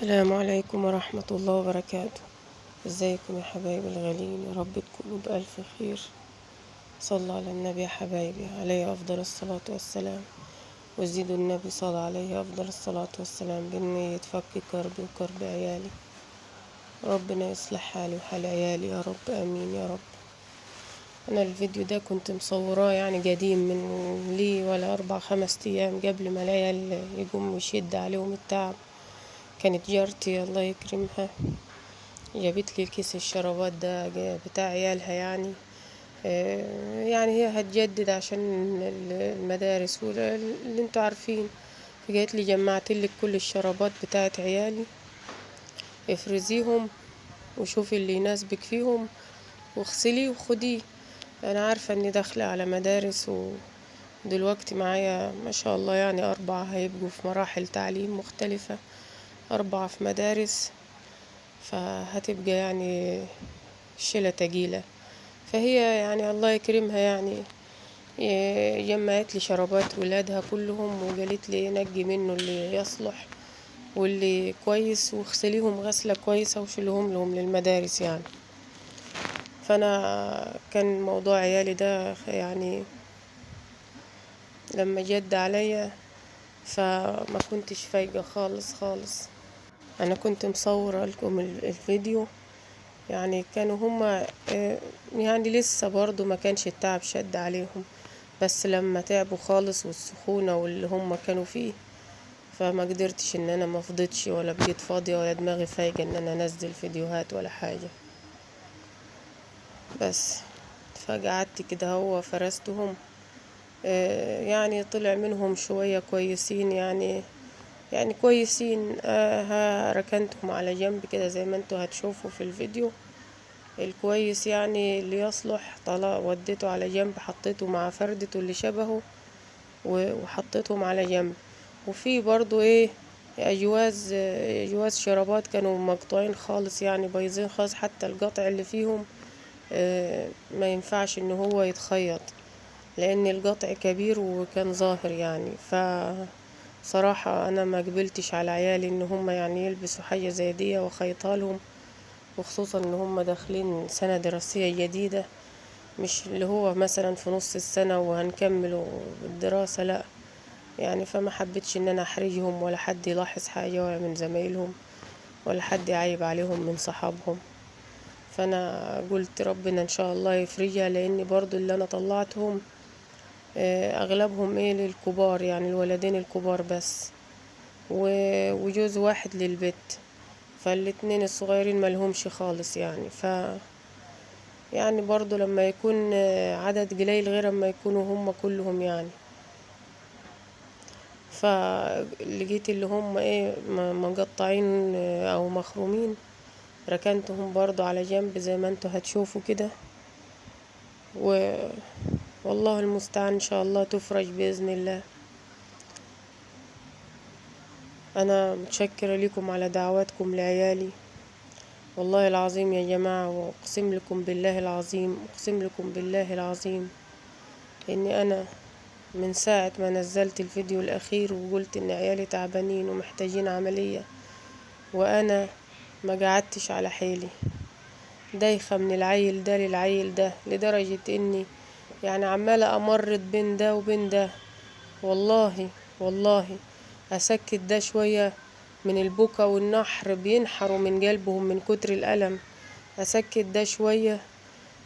السلام عليكم ورحمة الله وبركاته. ازيكم يا حبايبي الغاليين؟ يا رب تكونوا بألف خير. صلوا على النبي يا حبايبي عليه أفضل الصلاة والسلام، وزيدوا النبي صلى عليه أفضل الصلاة والسلام بإنه يتفك كربي وكرب عيالي. ربنا يصلح حالي وحال عيالي يا رب، آمين يا رب. أنا الفيديو ده كنت مصوراه يعني قديم من لي ولا 4-5 أيام قبل ما العيال يقوموا يشد عليهم التعب. كانت جارتي الله يكرمها جابت لي كيس الشرابات ده بتاع عيالها، يعني هي هتجدد عشان المدارس واللي انتوا عارفين. فجات لي جمعت لك كل الشرابات بتاعت عيالي، افرزيهم وشوفي اللي يناسبك فيهم واغسليه وخديه. انا عارفة اني داخلة على مدارس ودلوقتي معايا ما شاء الله يعني 4 هيبقوا في مراحل تعليم مختلفة، 4 في مدارس، فهتبقى يعني شيلة تقيلة. فهي يعني الله يكرمها جمعت لي شرابات ولادها كلهم وقالت لي نقي منه اللي يصلح واللي كويس واغسليهم غسلة كويسة وشيلهم لهم للمدارس يعني. فأنا كان موضوع عيالي ده يعني لما جد عليا فما كنتش فايقة خالص خالص. أنا كنت مصورة لكم الفيديو، يعني كانوا هما يعني لسه برضو ما كانش التعب شد عليهم، بس لما تعبوا خالص والسخونة واللي هما كانوا فيه فما قدرتش ان انا ما فضيتش ولا بقيت فاضية ولا دماغي فايقة ان انا انزل فيديوهات ولا حاجة. بس فقعدت كده هو فرستهم، يعني طلع منهم شوية كويسين، يعني كويسين. ركنتهم على جنب كده زي ما انتوا هتشوفوا في الفيديو. الكويس يعني اللي يصلح طلع وديته على جنب، حطيته مع فردته اللي شبهه وحطيتهم على جنب. وفي برضو اجواز شرابات كانوا مقطوعين خالص، يعني بايظين خالص، حتى القطع اللي فيهم ما ينفعش ان هو يتخيط لان القطع كبير وكان ظاهر يعني. فصراحة انا ما قبلتش على عيالي ان هم يعني يلبسوا حاجة زي دي وخيطها لهم، وخصوصا ان هم داخلين سنة دراسية جديدة، مش اللي هو مثلا في نص السنة وهنكملوا الدراسة، لا يعني. فما حبيتش ان انا احرجهم ولا حد يلاحظ حاجة ولا من زمايلهم ولا حد يعيب عليهم من صحابهم. فانا قلت ربنا ان شاء الله يفرجها، لان برضو اللي انا طلعتهم اغلبهم للكبار، يعني الولدين الكبار بس وجوز واحد للبت، فالاتنين الصغيرين ملهمش خالص يعني. يعني برضو لما يكون عدد قليل غير اما يكونوا هم كلهم يعني. فلقيت اللي هم مقطعين او مخرومين، ركنتهم برضو على جنب زي ما انتوا هتشوفوا كده. والله المستعان، ان شاء الله تفرج بإذن الله. انا متشكرة لكم على دعواتكم لعيالي والله العظيم يا جماعة، واقسم لكم بالله العظيم، اقسم لكم بالله العظيم اني انا من ساعة ما نزلت الفيديو الاخير وقلت ان عيالي تعبانين ومحتاجين عملية، وانا ما قعدتش على حيلي، دايخة من العيل ده للعيل ده، لدرجة اني يعني عمالة امرض بين ده وبين ده. والله والله اسكت ده شوية من البكا والنحر، بينحروا من قلبهم من كتر الألم، اسكت ده شوية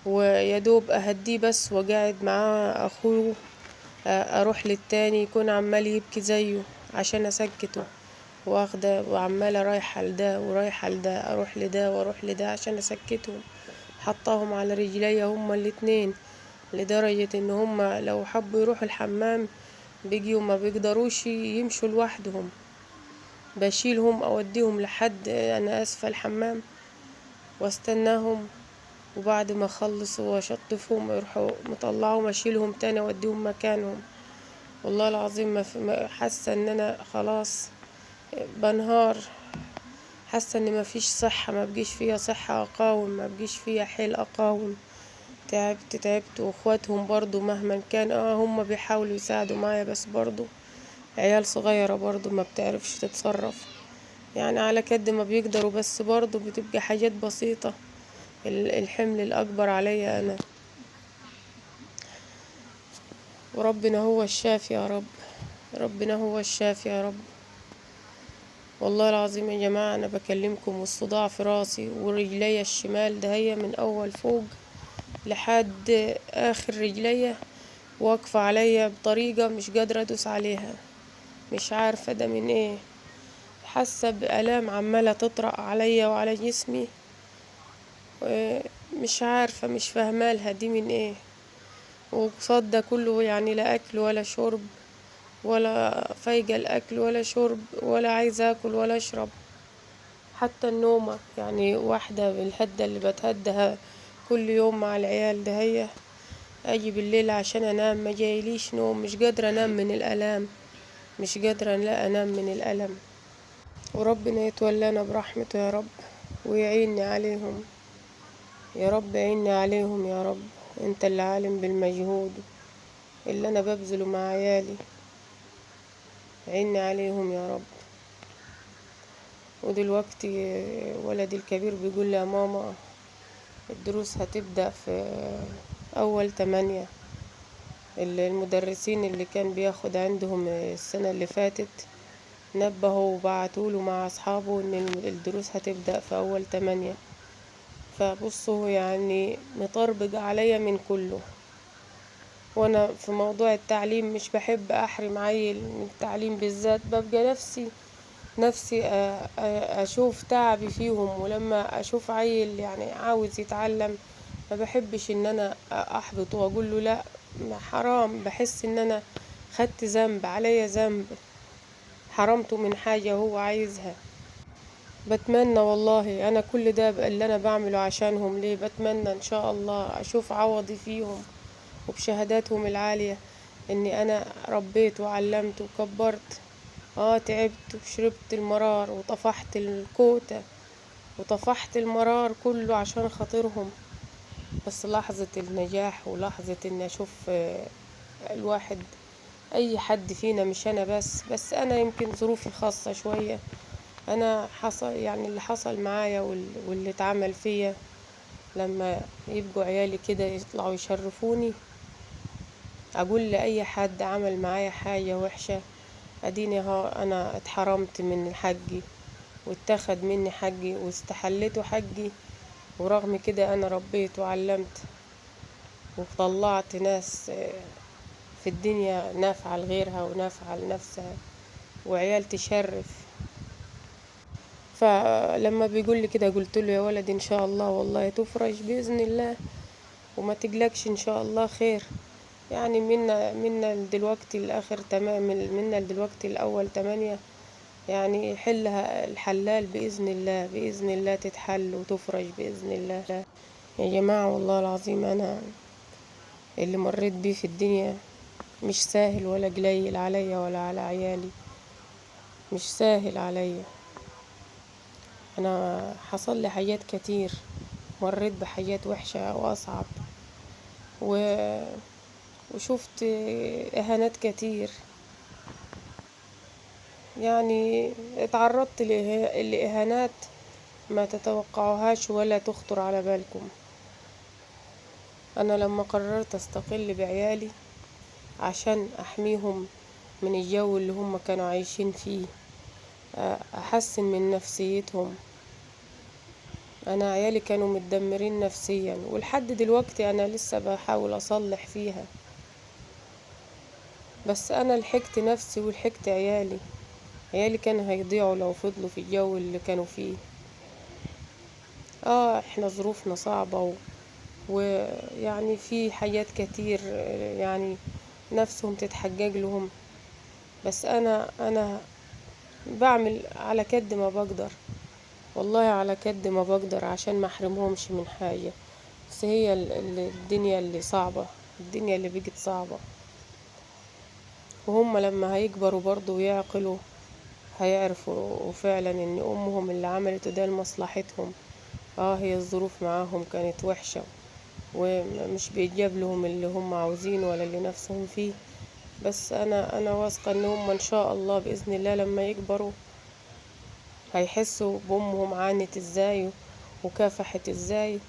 ويدوب اهديه بس وقاعد معاه اخوه، اروح للتاني يكون عمال يبكي زيه عشان اسكته، واخده وعمالة رايحة لده ورايحة لده، اروح لده واروح لده عشان اسكتهم. حطاهم على رجليا هما الاتنين، لدرجة ان هما لو حبوا يروحوا الحمام بيجيوا ما بيقدروش يمشوا لوحدهم، بشيلهم اوديهم لحد انا اسفة الحمام واستناهم، وبعد ما اخلص واشطفهم يروحوا مطلعهم اشيلهم تاني اوديهم مكانهم. والله العظيم ما حاسة ان انا خلاص بنهار، حاسة ان ما فيش صحة، ما بقيش فيها صحة اقاوم، ما بقيش فيها حيل اقاوم. تعبت تعبت. واخواتهم برضو مهما كان هم بيحاولوا يساعدوا معايا، بس برضو عيال صغيرة برضو ما بتعرفش تتصرف. يعني على قد ما بيقدروا، بس برضو بتبقى حاجات بسيطة. الحمل الأكبر عليا أنا، وربنا هو الشافي يا رب، ربنا هو الشافي يا رب. والله العظيم يا جماعة أنا بكلمكم والصداع في راسي، ورجليا الشمال ده هي من أول فوق لحد آخر رجليا واقفة عليا بطريقة مش قادرة أدوس عليها، مش عارفة ده من إيه. حاسة بآلام عمالة تطرق عليا وعلى جسمي، مش عارفة، مش فاهمة لها دي من إيه. وقصاد ده كله يعني لا أكل ولا شرب، ولا فايقة الأكل ولا شرب، ولا عايزة أكل ولا أشرب. حتى النومة يعني واحدة بالهدة اللي بتهدها كل يوم مع العيال ده، هي أجي بالليل عشان أنام ما جايليش نوم، مش قادرة أنام من الألام، مش قادرة لا أنام من الألم. وربنا يتولانا برحمته يا رب، ويعيني عليهم يا رب، عيني عليهم يا رب. انت اللي عالم بالمجهود اللي انا ببذله مع عيالي، عيني عليهم يا رب. ودلوقتي ولدي الكبير بيقول لي يا ماما الدروس هتبدأ في 1/8. المدرسين اللي كان بياخد عندهم السنة اللي فاتت نبهوا وبعتوله مع أصحابه إن الدروس هتبدأ في 1/8. فبصوا يعني مطربق عليا من كله. وأنا في موضوع التعليم مش بحب أحرم عيل من التعليم بالذات، ببقى نفسي أشوف تعبي فيهم. ولما أشوف عيل يعني عاوز يتعلم ما بحبش إن أنا أحبطه وأقول له لا حرام، بحس إن أنا خدت ذنب، عليا ذنب، حرمته من حاجة هو عايزها. بتمنى والله أنا كل ده اللي أنا بعمله عشانهم ليه، بتمنى إن شاء الله أشوف عوضي فيهم وبشهاداتهم العالية، إني أنا ربيت وعلمت وكبرت. تعبت وشربت المرار وطفحت الكوتة وطفحت المرار كله عشان خاطرهم، بس لحظة النجاح ولحظة إني أشوف الواحد، أي حد فينا، مش أنا بس أنا يمكن ظروفي خاصة شوية، أنا حصل يعني اللي حصل معايا واللي اتعمل فيا، لما يبقوا عيالي كده يطلعوا يشرفوني، أقول لأي حد عمل معايا حاجة وحشة أديني ها أنا اتحرمت من حقي واتخذ مني حقي واستحليته حقي، ورغم كده أنا ربيت وعلمت وطلعت ناس في الدنيا نافعة لغيرها ونافعة لنفسها وعيال تشرف. فلما بيقول لي كده قلت له يا ولد إن شاء الله والله تفرج بإذن الله وما تقلقش إن شاء الله خير. يعني منا دلوقتي الآخر تمام، منا دلوقتي الأول 8، يعني يحلها الحلال بإذن الله، بإذن الله تتحل وتفرج بإذن الله. يا جماعة والله العظيم أنا اللي مريت بيه في الدنيا مش سهل ولا قليل عليا ولا على عيالي، مش سهل عليا. أنا حصل لي حاجات كتير، مريت بحاجات وحشة وأصعب، وشفت إهانات كتير، يعني اتعرضت لإهانات ما تتوقعوهاش ولا تخطر على بالكم. أنا لما قررت أستقل بعيالي عشان أحميهم من الجو اللي هم كانوا عايشين فيه، أحسن من نفسيتهم. أنا عيالي كانوا متدمرين نفسيا، ولحد دلوقتي أنا لسه بحاول أصلح فيها، بس أنا لحقت نفسي ولحقت عيالي. عيالي كانوا هيضيعوا لو فضلوا في الجو اللي كانوا فيه. احنا ظروفنا صعبة ويعني في حاجات كتير يعني نفسهم تتحجج لهم، بس أنا بعمل على قد ما بقدر، والله على قد ما بقدر عشان ما احرمهمش من حاجة. بس هي الدنيا اللي صعبة، الدنيا اللي بقت صعبة، وهم لما هيكبروا برضو ويعقلوا هيعرفوا فعلا ان امهم اللي عملته ده لمصلحتهم. هي الظروف معاهم كانت وحشة ومش بيجاب لهم اللي هم عاوزينه ولا اللي نفسهم فيه، بس انا واثقة ان هم ان شاء الله باذن الله لما يكبروا هيحسوا بأمهم عانت ازاي وكافحت ازاي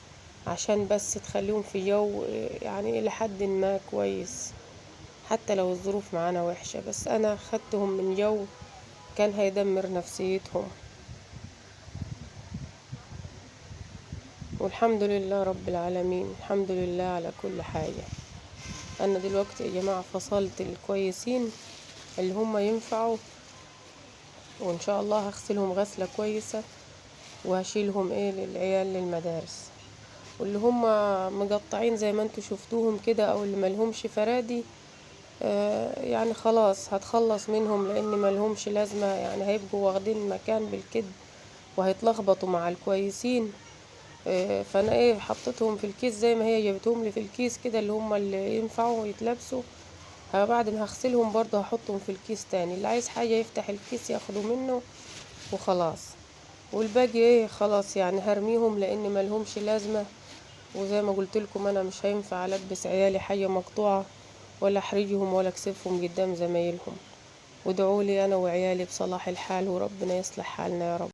عشان بس تخليهم في جو يعني إلى حد ما كويس، حتى لو الظروف معانا وحشة. بس أنا خدتهم من جو كان هيدمر نفسيتهم، والحمد لله رب العالمين، الحمد لله على كل حاجة. أنا دلوقتي يا جماعة فصلت الكويسين اللي هم ينفعوا، وإن شاء الله هغسلهم غسلة كويسة وهشيلهم للعيال للمدارس. واللي هم مقطعين زي ما انتوا شفتوهم كده او اللي ملهمش فرادي، يعني خلاص هتخلص منهم لان ملهمش لازمة، يعني هيبقوا واخدين مكان بالكد وهيتلخبطوا مع الكويسين. فانا حطيتهم في الكيس زي ما هي جابتهم لي في الكيس كده، اللي هم اللي ينفعوا ويتلبسوا. بعد ما هغسلهم برضه هحطهم في الكيس تاني، اللي عايز حاجة يفتح الكيس ياخده منه وخلاص، والباقي خلاص هرميهم لان ملهمش لازمة. وزي ما قلت لكم انا مش هينفع البس عيالي حاجة مقطوعة ولا احرجهم ولا اكسفهم قدام زمايلهم. وادعوا لي انا وعيالي بصلاح الحال، وربنا يصلح حالنا يا رب.